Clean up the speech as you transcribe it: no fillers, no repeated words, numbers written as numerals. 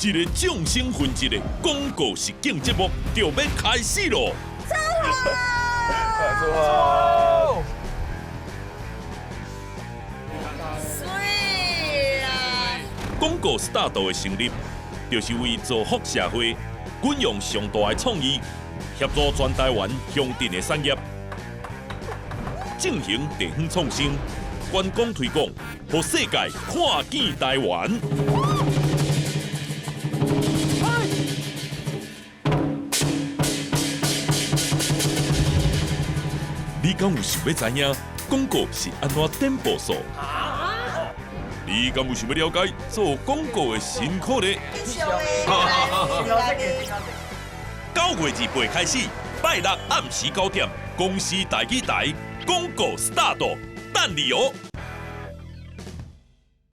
一个眾星雲集的廣告實境節目就欲開始囉！出發！媠啊！廣告 start 的成立，就是為造福社會，運用上大的創意，協助全台灣鄉鎮的產業進行地方創新、觀光推廣，予世界看見台灣。你敢有想欲知影廣告是按怎點步數？你敢有想欲了解做廣告的辛苦咧？9月28開始，拜六暗時9點，公視台語台廣告 start 等你哦。